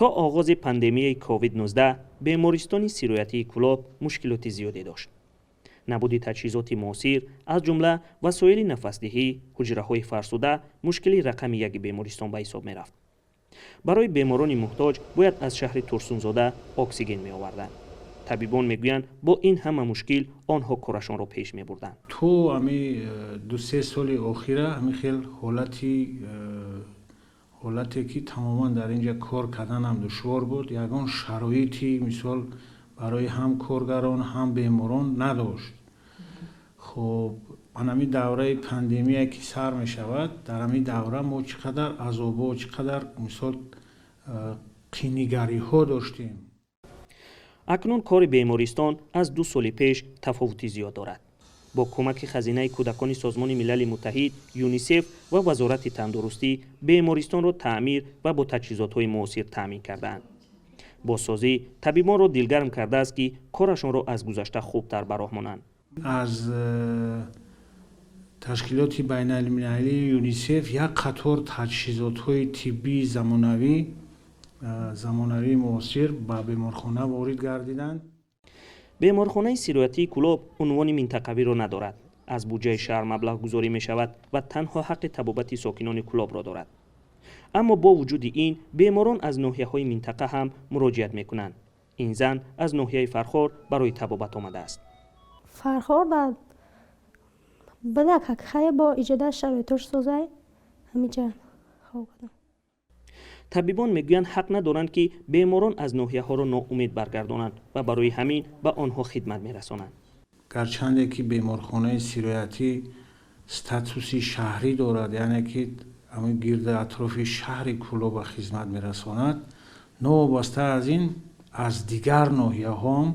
То оғози пандемияи COVID-19 бемористони сироятии Кӯлоб мушкилоти зиёде дошт. Набуди таҷҳизоти муосир, аз ҷумла васоили нафасдиҳӣ, ҳуҷраҳои фарсуда мушкили рақами яки бемористон ба ҳисоб мерафт. Барои беморони муҳтоҷ бояд аз шаҳри Турсунзода оксиген меоварданд. Табибон мегӯянд, бо ин ҳама мушкил онҳо корашонро пеш мебурданд. То ами 2-се соли охира ҳамин хел ҳолати ҳолате ки тамоман дар инҷа кор карданам душвор буд, ягон шароити мисол барои ҳам коргарон, ҳам беморон надошт. Хуб, ҳамин давраи пандемия ки сар мешавад, дар ҳамин давра мо чӣ қадар азобо, чӣ қадар мисол қинигариҳо доштем. Акнун кори бемористон аз 2 соли пеш тафовути зиёд дорад. Бо кӯмаки Хазинаи кӯдакони Созмони Милали Муттаҳид, ЮНИСЕФ ва Вазорати тандурустӣ бемористонро таъмир ва бо таҷҳизотҳои муосир таъмин кардаанд. Бозсозӣ табибонро дилгарм кардааст, ки корашонро аз гузашта хубтар ба роҳ монанд. Аз ташкилоти байналмилалии ЮНИСЕФ як қатор таҷҳизотҳои тиббии замонавии муосир ба беморхона ворид гардиданд. Беморхонаи сироятии Кӯлоб унвони минтақавиро надорад, аз буҷаи шаҳр маблағгузорӣ мешавад ва танҳо ҳаққи табобати сокинони Кӯлобро дорад. Аммо бо вуҷуди ин беморон аз ноҳияҳои минтақа ҳам муроҷиат мекунанд. Ин зан аз ноҳияи Фархор барои табобат омадааст. Фархор ба бадак хай бо иҷода шароитош созай ҳамиҷа хоб кардам. Табибон мегӯянд, ҳақ надоранд, ки беморон аз ноҳияҳоро ноумед баргардонанд ва барои ҳамин ба онҳо хидмат мерасонанд. Гарчанде ки беморхонаи сироятӣ статуси шаҳрӣ дорад, яъне ки ҳамин гирди атрофи шаҳри Кӯлоба хизмат мерасонад, новобаста аз ин аз дигар ноҳияҳоам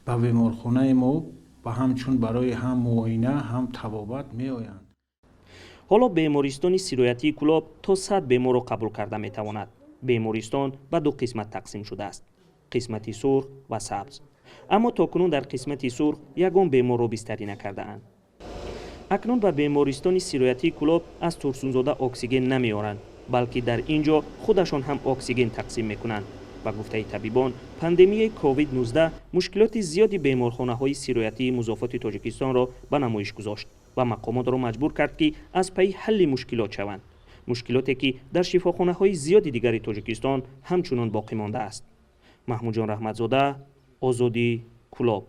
ба беморхонаи мо ба ҳамчун барои ҳам муоина, ҳам табобат меоянд. Ҳоло бемористони сироятии Кӯлоб то 100 беморро қабул карда метавонад. Бемористон ба ду қисмат тақсим шудааст: қисмати сурх ва сабз. Аммо то кунун дар қисмати сурх ягон беморро бистарӣ накардаанд. Акнун ба бемористони сироятии Кӯлоб аз Турсунзода оксиген намеоранд, балки дар ин ҷо худашон ҳам оксиген тақсим мекунанд. Ба гуфтаи табибон, пандемияи COVID-19 мушкилоти зиёди беморхонаҳои сироятии музофоти Тоҷикистонро ба намоиш гузошт ва мақомотро маҷбур кард, ки аз пайи ҳалли мушкилот шаванд, мушкилоте ки дар шифохонаҳои зиёди дигари Тоҷикистон ҳамчунон боқӣ мондааст. Маҳмудҷон Раҳматзода, Озодӣ, Кӯлоб.